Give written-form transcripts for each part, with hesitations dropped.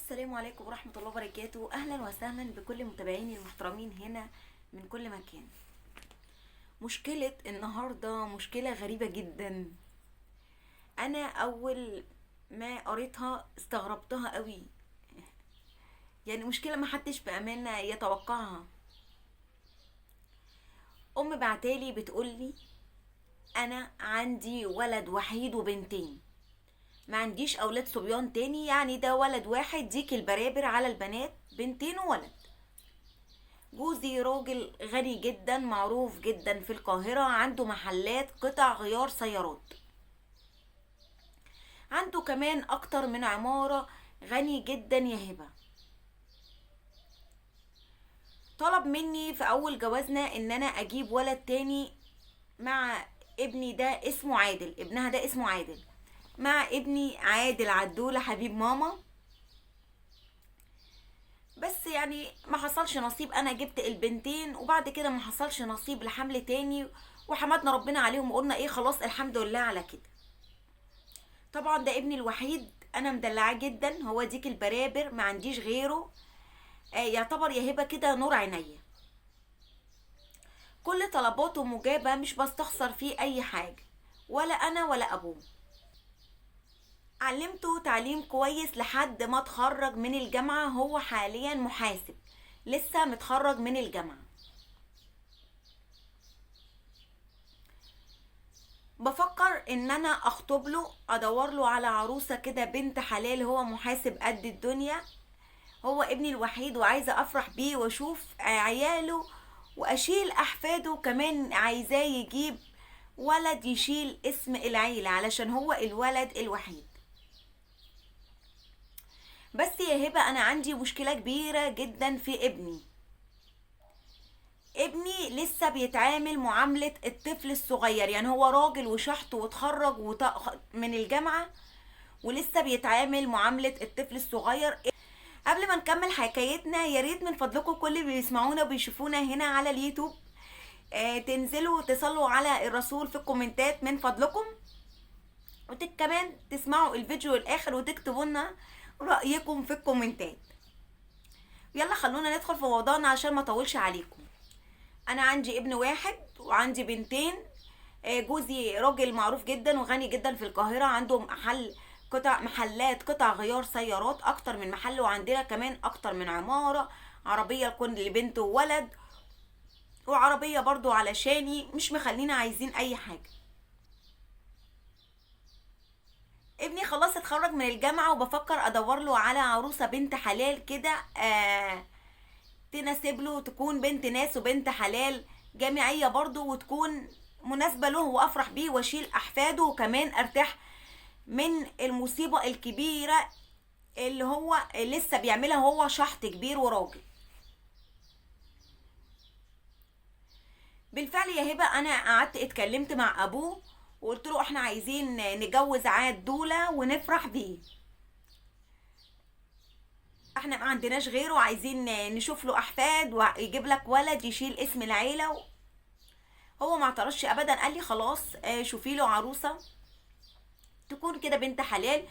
السلام عليكم ورحمة الله وبركاته. أهلا وسهلا بكل متابعيني المحترمين هنا من كل مكان. مشكلة النهاردة مشكلة غريبة جدا، أنا أول ما قريتها استغربتها قوي، يعني مشكلة ما حدش بأمانة يتوقعها. أم بعتالي بتقولي أنا عندي ولد وحيد وبنتين، ما عنديش اولاد صبيان تاني، يعني ده ولد واحد ديك البرابر على البنات، بنتين وولد. جوزي راجل غني جدا معروف جدا في القاهرة، عنده محلات قطع غيار سيارات، عنده كمان اكتر من عمارة، غني جدا يا هبة. طلب مني في اول جوازنا ان انا اجيب ولد تاني مع ابني ده اسمه عادل، ابنها ده اسمه عادل، مع ابني عادل عدولة حبيب ماما، بس يعني ما حصلش نصيب. انا جبت البنتين وبعد كده ما حصلش نصيب لحمل تاني، وحمدنا ربنا عليهم وقلنا ايه خلاص الحمد لله على كده. طبعا ده ابني الوحيد، انا مدلعاه جدا، هو ديك البرابر ما عنديش غيره، يعتبر يا هبه كده نور عينيا، كل طلباته مجابه، مش بستخسر فيه اي حاجة ولا انا ولا ابوه. علمته تعليم كويس لحد ما اتخرج من الجامعة، هو حاليا محاسب لسه متخرج من الجامعة. بفكر ان انا اخطب له، ادور له على عروسة كده بنت حلال، هو محاسب قد الدنيا، هو ابني الوحيد وعايزة افرح بيه واشوف عياله واشيل احفاده، كمان عايزاه يجيب ولد يشيل اسم العيلة علشان هو الولد الوحيد. بس يا هبة انا عندي مشكلة كبيرة جدا في ابني. ابني لسه بيتعامل معاملة الطفل الصغير، يعني هو راجل وشحط وتخرج من الجامعة ولسه بيتعامل معاملة الطفل الصغير. قبل ما نكمل حكايتنا يا ريت من فضلكم كل اللي بيسمعونا وبيشوفونا هنا على اليوتيوب تنزلوا وتصلوا على الرسول في الكومنتات من فضلكم، وكمان تسمعوا الفيديو الاخر وتكتبوا لنا رأيكم في الكومنتات. يلا خلونا ندخل في موضوعنا عشان ما اطولش عليكم. انا عندي ابن واحد وعندي بنتين، جوزي راجل معروف جدا وغني جدا في القاهرة، عنده محل قطع، محلات قطع غيار سيارات اكتر من محل، وعندنا كمان اكتر من عمارة، عربية لكل بنت وولد، وعربية برضو علشاني، مش مخلينا عايزين اي حاجة. ابني خلاص اتخرج من الجامعة وبفكر ادور له على عروسة بنت حلال كده، تناسب له، تكون بنت ناس وبنت حلال جامعية برضو، وتكون مناسبة له وافرح بيه واشيل احفاده، وكمان ارتاح من المصيبة الكبيرة اللي هو لسه بيعملها، هو شحط كبير وراجل. بالفعل يا هبة انا قعدت اتكلمت مع ابوه وقلت له احنا عايزين نجوز عادولة ونفرح بيه، احنا ما عندناش غيره، عايزين نشوف له احفاد ويجيب لك ولد يشيل اسم العيلة. هو ما اعترضش ابدا، قال لي خلاص شوفي له عروسة تكون كده بنت حلال،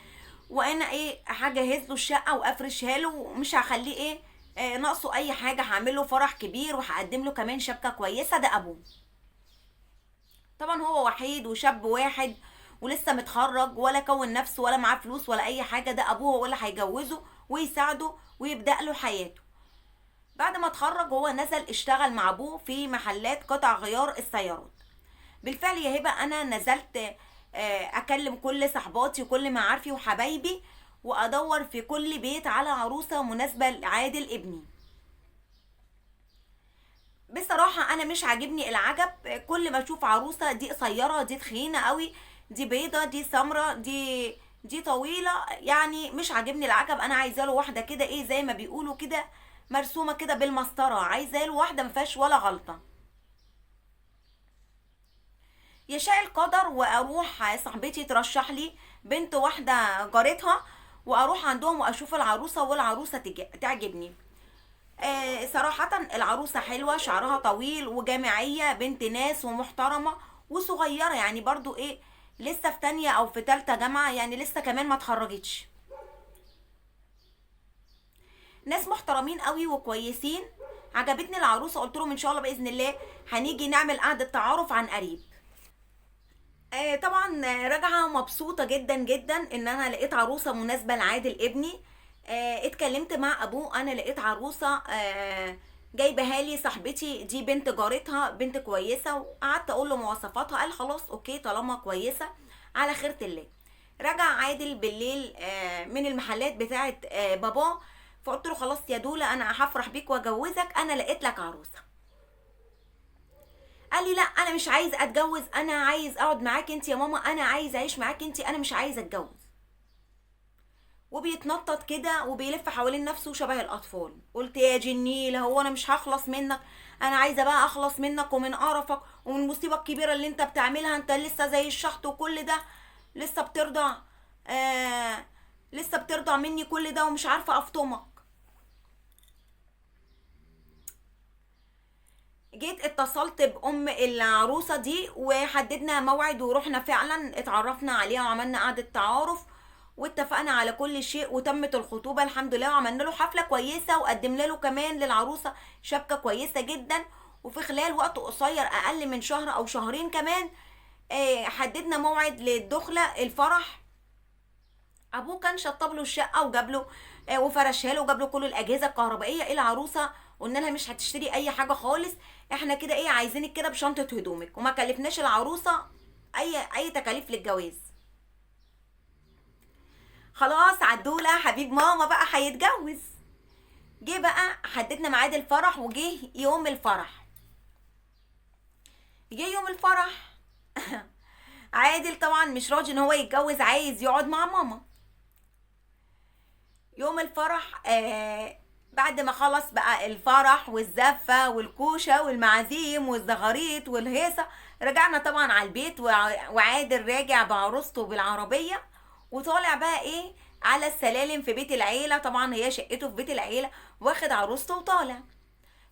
وانا ايه هجهز له الشقة وافرشها له، ومش هخليه ايه ناقصه اي حاجة، هعمل له فرح كبير وهقدم له كمان شبكة كويسة. ده ابوه طبعا هو وحيد وشاب واحد ولسه متخرج، ولا كون نفسه ولا معاه فلوس ولا اي حاجة، ده ابوه هو اللي هيجوزه ويساعده ويبدأ له حياته. بعد ما اتخرج هو نزل اشتغل مع ابوه في محلات قطع غيار السيارات. بالفعل يا هبة انا نزلت اكلم كل صحباتي وكل معارفي وحبايبي، وادور في كل بيت على عروسة مناسبة لعادل ابني. بصراحة انا مش عاجبني العجب، كل ما اشوف عروسة دي قصيرة، دي تخينة قوي، دي بيضة، دي سمرة، دي طويلة، يعني مش عاجبني العجب. انا عايزة له واحدة كده ايه زي ما بيقولوا كده مرسومة كده بالمسطرة، عايزة له واحدة ما فيهاش ولا غلطة. يشاء القدر واروح صاحبتي ترشح لي بنت واحدة جارتها، واروح عندهم واشوف العروسة والعروسة تعجبني. صراحة العروسة حلوة، شعرها طويل وجامعية، بنت ناس ومحترمة وصغيرة، يعني برضو ايه لسه في تانية او في تالتة جامعة، يعني لسه كمان ما اتخرجتش. ناس محترمين قوي وكويسين. عجبتني العروسة، قلت لهم ان شاء الله باذن الله هنيجي نعمل قعدة تعارف عن قريب. طبعا راجعه مبسوطة جدا جدا ان انا لقيت عروسه مناسبة لعادل ابني. اتكلمت مع ابوه، انا لقيت عروسه جايبها لي صاحبتي دي، بنت جارتها، بنت كويسة، وقعدت اقول له مواصفاتها، قال خلاص okay طالما كويسة على خيرة الله. رجع عادل بالليل من المحلات بتاعه باباه، فقلت له خلاص يا دولة انا هفرح بيك واجوزك، انا لقيت لك عروسه. قال لي لا انا مش عايز اتجوز، انا عايز اقعد معاك انت يا ماما، انا عايز اعيش معاك انت، انا مش عايز اتجوز. وبيتنطط كده وبيلف حوالين نفسه شبه الاطفال. قلت يا جنيل هو انا مش هخلص منك، انا عايزه بقى اخلص منك ومن قرفك ومن المصيبة الكبيرة اللي انت بتعملها، انت لسه زي الشحط وكل ده لسه بترضع، لسه بترضع مني كل ده ومش عارفه افطمك. جيت اتصلت بام العروسة دي وحددنا موعد ورحنا فعلا اتعرفنا عليها وعملنا قعدة تعارف واتفقنا على كل شيء وتمت الخطوبة الحمد لله، وعملنا له حفلة كويسة وقدمنا له كمان للعروسه شبكة كويسة جدا. وفي خلال وقت قصير اقل من شهر او شهرين كمان حددنا موعد للدخله الفرح. ابوه كان شطب له الشقة وجاب له وفرشها له وجاب له كل الاجهزة الكهربائية. العروسة قلنا لها مش هتشتري اي حاجة خالص، احنا كده ايه عايزينك كده بشنطه هدومك، وما كلفناش العروسة اي تكاليف للجواز. خلاص عدوله حبيب ماما بقى هيتجوز. جه بقى حددنا ميعاد الفرح وجه يوم الفرح. جه يوم الفرح عادل طبعا مش راضي ان هو يتجوز، عايز يقعد مع ماما. يوم الفرح بعد ما خلص بقى الفرح والزفة والكوشة والمعازيم والزغاريط والهيصة، رجعنا طبعا على البيت، وعادل راجع بعروسته بالعربية وطالع بقى ايه على السلالم في بيت العيلة، طبعا هي شقته في بيت العيلة، واخد عروسته وطالع.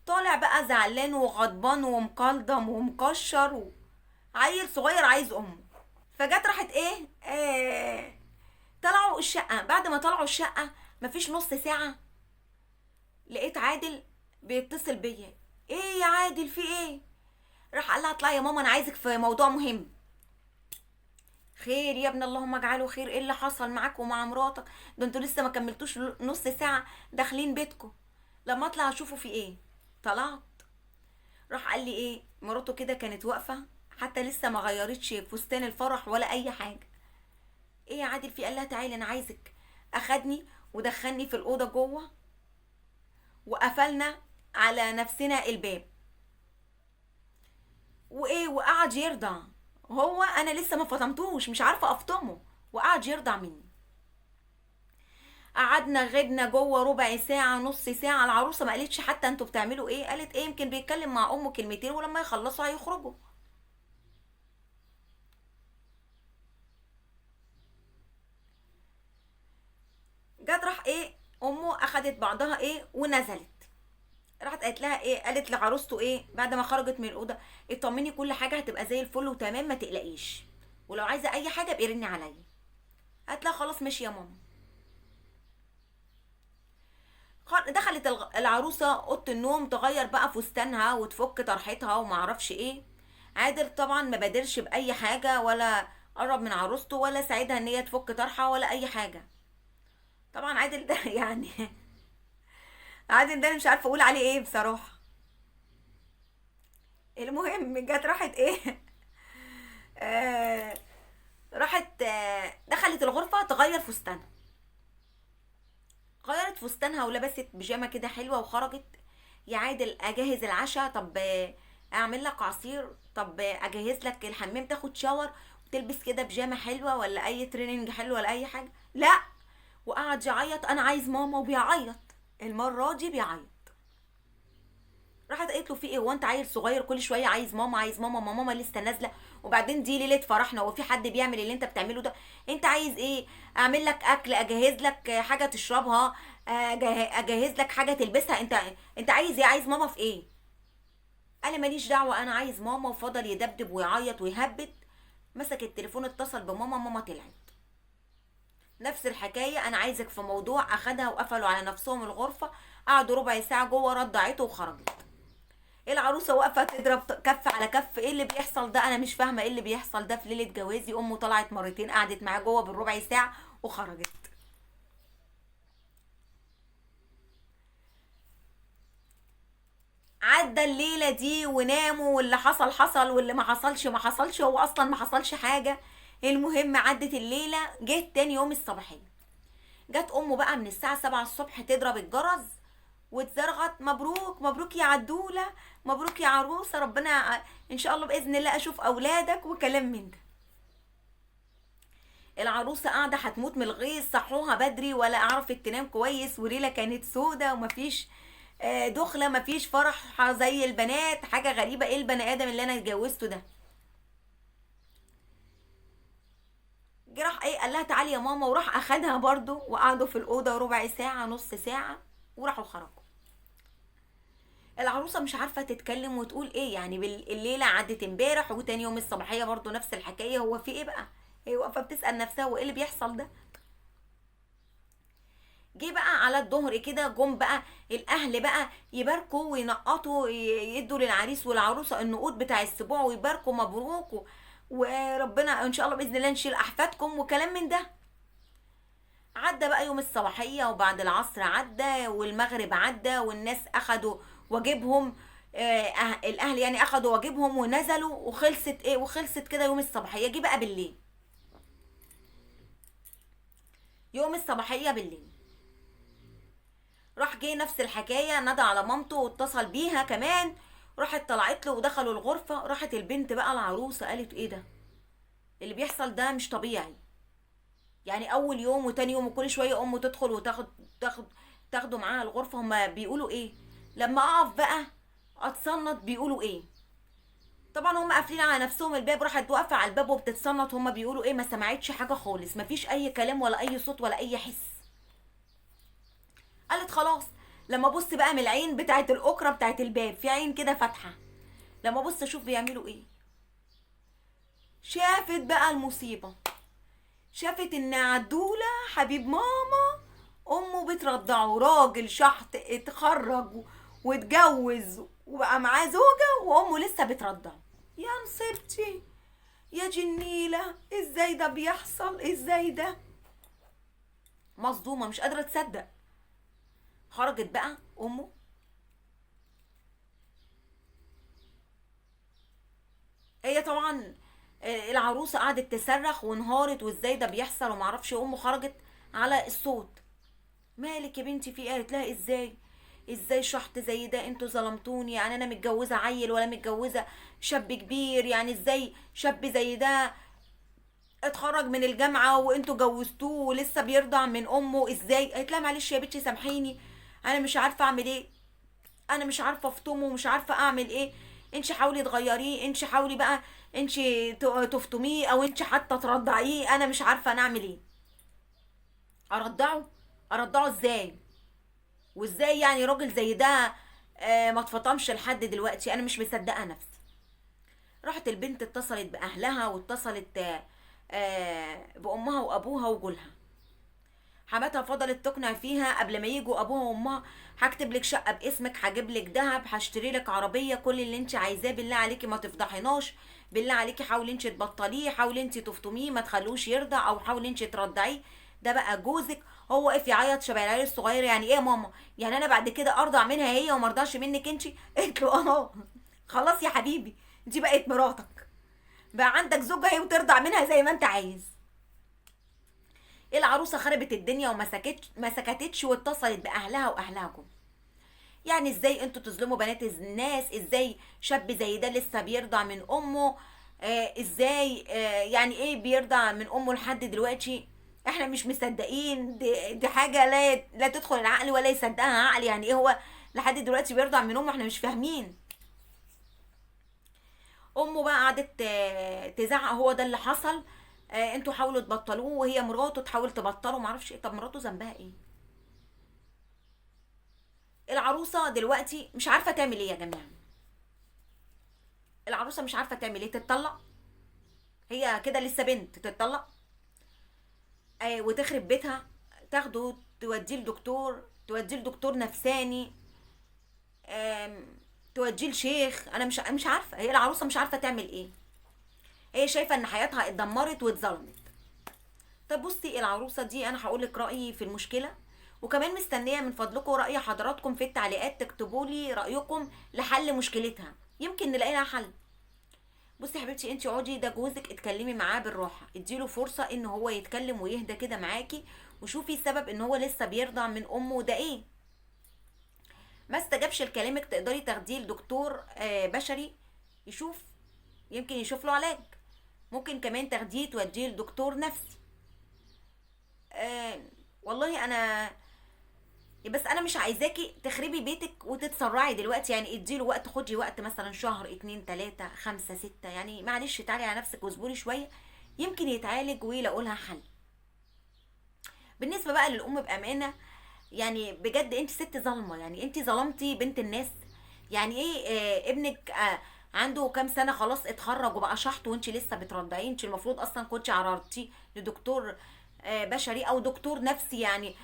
طالع بقى زعلان وغضبان ومقلضم ومكشر عيل صغير عايز امه. فجت راحت ايه طلعوا الشقة. بعد ما طلعوا الشقة مفيش نص ساعة لقيت عادل بيتصل بيا. ايه يا عادل في ايه؟ راح قال لها اطلعي يا ماما انا عايزك في موضوع مهم. خير يا ابن اللهم اجعله خير، ايه اللي حصل معاك ومع مراتك؟ ده انتوا لسه ما كملتوش نص ساعة داخلين بيتكم، لما اطلع اشوفه في ايه. طلعت راح قال لي ايه، مراته كده كانت واقفة حتى لسه ما غيرتش فستان الفرح ولا اي حاجة. ايه يا عادل في؟ قال لها تعالي انا عايزك. اخدني ودخلني في الاوضة جوه وقفلنا على نفسنا الباب وايه، وقعد يرضع. هو انا لسه ما فطمتوش مش عارفه افطمه، وقعد يرضع مني. قعدنا غبنا جوه ربع ساعة نص ساعة، العروسة ما قالتش حتى انتوا بتعملوا ايه، قالت ايه يمكن بيتكلم مع امه كلمتين ولما يخلصوا هيخرجوا. جت راح ايه امه اخدت بعضها ايه ونزلت، راحت قالت لها ايه، قالت لعروسته ايه بعد ما خرجت من الاوضة، اطمني كل حاجة هتبقى زي الفل وتمام ما تقلقيش، ولو عايزه اي حاجة ابقي رني عليا. قالت لها خلاص ماشي يا ماما. دخلت العروسة اوضة النوم تغير بقى فستانها وتفك طرحتها وما اعرفش ايه. عادل طبعا ما بادرش باي حاجة ولا قرب من عروسته ولا ساعدها ان هي تفك طرحها ولا اي حاجة. طبعا عادل ده يعني عادل ده انا مش عارفه اقول عليه ايه بصراحة. المهم جت راحت ايه راحت دخلت الغرفة تغير فستانها، غيرت فستانها ولبست بيجامه كده حلوة وخرجت. يا عادل اجهز العشاء، طب اعمل لك عصير، طب اجهز لك الحمام تاخد shower وتلبس كده بيجامه حلوة ولا اي تريننج حلو ولا اي حاجة. لا، وقعد يعيط انا عايز ماما، وبيعيط المرة دي بيعيط. راحت قالت له في ايه، هو انت عيل صغير كل شوية عايز ماما عايز ماما، ما ماما لسه نازله، وبعدين دي ليلة فرحنا، هو في حد بيعمل اللي انت بتعمله ده؟ انت عايز ايه؟ اعمل لك اكل، اجهز لك حاجة تشربها، اجهز لك حاجة تلبسها، انت عايز ايه؟ عايز ماما في ايه؟ قال ماليش دعوه انا عايز ماما. وفضل يدبدب ويعيط ويهبد. مسك التليفون اتصل بماما، ماما طلعت. نفس الحكاية، انا عايزك في موضوع. اخدها وقفلوا على نفسهم الغرفة، قعدوا ربع ساعة جوه، رضعته وخرجت. العروسة واقفة تضرب كف على كف، ايه اللي بيحصل ده؟ انا مش فاهمه ايه اللي بيحصل ده في ليلة جوازي. امه طلعت مرتين، قعدت معاه جوه بالربع ساعة وخرجت. عدى الليلة دي وناموا، واللي حصل حصل واللي ما حصلش ما حصلش، هو اصلا ما حصلش حاجة. المهم عدت الليلة، جه تاني يوم الصباحية، جت امه بقى من الساعة 7 الصبح تضرب الجرس وتزرغط، مبروك مبروك يا عدوله، مبروك يا عروسه، ربنا ان شاء الله باذن الله اشوف اولادك وكلام من ده. العروسة قاعدة هتموت من الغيظ، صحوها بدري ولا عرفت تنام كويس، وليلة كانت سودة ومفيش دخله، مفيش فرح زي البنات، حاجة غريبة، ايه البني ادم اللي انا اتجوزته ده؟ جراح ايه، قال لها تعالي يا ماما، وراح اخدها برضو وقعدوا في الاوضة ربع ساعة نص ساعة وراحوا خرجوا. العروسة مش عارفه تتكلم وتقول ايه، يعني الليلة عدت امبارح وتاني يوم الصباحية برضو نفس الحكاية، هو في ايه بقى؟ هي واقفة بتسال نفسها وايه اللي بيحصل ده؟ جه بقى على الظهر كده، جم بقى الاهل بقى يباركوا وينقطوا، يدوا للعريس والعروسه النقود بتاع السبوع ويباركوا مبروك وربنا ان شاء الله باذن الله نشيل احفادكم وكلام من ده. عدى بقى يوم الصباحية وبعد العصر عدى والمغرب عدى، والناس اخدوا واجبهم، الاهل يعني اخدوا واجبهم ونزلوا، وخلصت ايه، وخلصت كده يوم الصباحية. جه بقى بالليل يوم الصباحية بالليل، راح جه نفس الحكاية، نادى على مامته واتصل بيها كمان، راحت طلعت له ودخلوا الغرفة. راحت البنت بقى العروسة قالت ايه ده اللي بيحصل ده، مش طبيعي، يعني اول يوم وتاني يوم وكل شوية امه تدخل وتاخد تاخد تاخده معاها الغرفة، هما بيقولوا ايه؟ لما اقف بقى اتصنت بيقولوا ايه؟ طبعا هم قافلين على نفسهم الباب، راحت واقفة على الباب وبتتصنت هما بيقولوا ايه، ما سمعتش حاجة خالص، مفيش اي كلام ولا اي صوت ولا اي حس. قالت خلاص، لما ابص بقى من العين بتاعت الاكره بتاعت الباب، في عين كده فاتحة، لما ابص اشوف بيعملوا ايه. شافت بقى المصيبة، شافت ان عدوله حبيب ماما امه بترضعه، راجل شحط اتخرج واتجوز وبقى معاه زوجه وامه لسه بترضعه. يا مصيبتي يا جنيله، ازاي ده بيحصل؟ ازاي ده؟ مصدومة مش قادرة تصدق. خرجت بقى امه، هي طبعا العروسة قعدت تصرخ وانهارت وازاي ده بيحصل ومعرفش. امه خرجت على الصوت، مالك يا بنتي في ايه؟ قالت لها ازاي ازاي شحط زي ده، انتوا ظلمتوني، يعني انا متجوزة عيل ولا متجوزة شاب كبير، يعني ازاي شاب زي ده اتخرج من الجامعة وانتوا جوزتوه ولسه بيرضع من امه ازاي؟ قالت لها معلش يا بنتي سامحيني، انا مش عارفه اعمل ايه، انا مش عارفه افطمه ومش عارفه اعمل ايه، انت حاولي تغيريه، انت حاولي بقى انت تفطميه او انت حتى ترضعيه، انا مش عارفه انا اعمل ايه. ارضعه؟ ارضعه ازاي؟ وازاي يعني راجل زي ده ما اتفطمش لحد دلوقتي؟ انا مش مصدقه نفسي. راحت البنت اتصلت باهلها واتصلت بامها وابوها وجولها. حماتها فضلت تقنع فيها قبل ما يجوا ابوها وامها، هكتب لك شقه باسمك، هجيب لك ذهب، هشتري لك عربية، كل اللي انت عايزاه، بالله عليكي ما تفضحيناش، بالله عليكي حاولي انت تبطليه، حاولي انت تفطميه، ما تخلوش يرضع، او حاولي انت ترضعيه، ده بقى جوزك. هو واقف يعيط شبه العيال الصغير، يعني ايه يا ماما؟ يعني انا بعد كده ارضع منها هي وما ارضعش منك انت؟ قالت له اه خلاص يا حبيبي، دي بقت مراتك، بقى عندك زوجة هي وترضع منها زي ما انت عايز. العروسة خربت الدنيا وما سكتتش واتصلت باهلها واهلها جم. يعني ازاي انتوا تظلموا بنات الناس؟ ازاي شاب زي ده لسه بيرضع من امه؟ ازاي يعني ايه بيرضع من امه لحد دلوقتي؟ احنا مش مصدقين، دي حاجة لا تدخل العقل ولا يصدقها عقل. يعني ايه هو لحد دلوقتي بيرضع من امه؟ احنا مش فاهمين. امه بقى قعدت تزعق، هو ده اللي حصل، انتوا حاولوا تبطلوه، وهي مراته تحاول تبطله معرفش ايه. طب مراته ذنبها ايه؟ العروسة دلوقتي مش عارفه تعمل ايه يا جماعة، العروسة مش عارفه تعمل ايه. تتطلق؟ هي كده لسه بنت، تتطلق؟ وتخرب بيتها، تاخده توديه لدكتور، توديه لدكتور نفساني، توديه لشيخ. انا مش عارفه، هي العروسة مش عارفه تعمل ايه، هي شايفه ان حياتها اتدمرت واتظلمت. طب بصي العروسة دي انا هقولك رايي في المشكلة، وكمان مستنيه من فضلكم راي حضراتكم في التعليقات، تكتبوا لي رايكم لحل مشكلتها، يمكن نلاقي لها حل. بصي يا حبيبتي، انت اقعدي، ده جوزك، اتكلمي معاه بالراحة، اديله فرصة ان هو يتكلم ويهدى كده معاكي، وشوفي السبب ان هو لسه بيرضع من امه ده ايه. ما استجابش لكلامك تقدري تاخديه لدكتور بشري يشوف، يمكن يشوف له علاج. ممكن كمان تاخديه توديه لدكتور نفسي. والله انا بس انا مش عايزاكي تخربي بيتك وتتسرعي دلوقتي، يعني اديله وقت، خدي وقت مثلا شهر، 2 3 5 6، يعني معلش تعالي على نفسك واصبري شوية، يمكن يتعالج ويلاقوا لها حل. بالنسبة بقى للام بامانه، يعني بجد انت ست ظالمه، يعني انت ظلمتي بنت الناس. يعني ايه ابنك عنده كام سنة خلاص اتخرج وبقى شحط وانت لسه بترضعيه؟ انت المفروض اصلا كنت عرضتيه لدكتور بشري او دكتور نفسي، يعني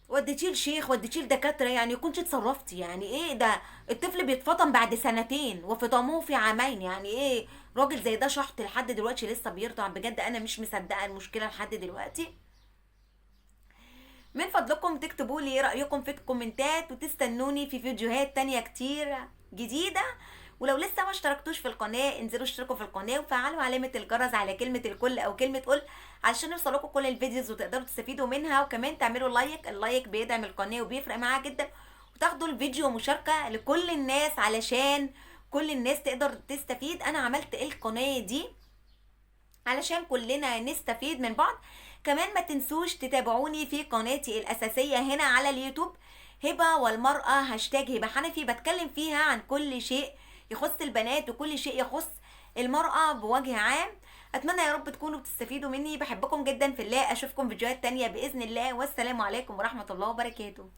وديتيه لشيخ، وديتيه لدكاتره، يعني كنت اتصرفتي. يعني ايه ده؟ الطفل بيتفطم بعد 2 سنين وفطموه في 2 عام، يعني ايه راجل زي ده شحط لحد دلوقتي لسه بيرضع؟ بجد انا مش مصدقه المشكلة لحد دلوقتي. من فضلكم تكتبوا لي رايكم في الكومنتات، وتستنوني في فيديوهات تانية كتير جديدة. ولو لسه ما اشتركتوش في القناة انزلوا اشتركوا في القناة وفعلوا علامة الجرس على كلمة الكل او كلمة قل علشان يوصلكم كل ال videos وتقدروا تستفيدوا منها. وكمان تعملوا like، ال like بيدعم القناة وبيفرق معاها جدا، وتاخدوا الفيديو مشاركة لكل الناس علشان كل الناس تقدر تستفيد. انا عملت القناة دي علشان كلنا نستفيد من بعض. كمان ما تنسوش تتابعوني في قناتي الأساسية هنا على اليوتيوب، هبة والمرأة، هاشتاج هبة حنفي، بتكلم فيها عن كل شيء يخص البنات وكل شيء يخص المرأة بوجه عام. أتمنى يا رب تكونوا بتستفيدوا مني. بحبكم جدا في الله، أشوفكم فيديوهات تانية بإذن الله، والسلام عليكم ورحمة الله وبركاته.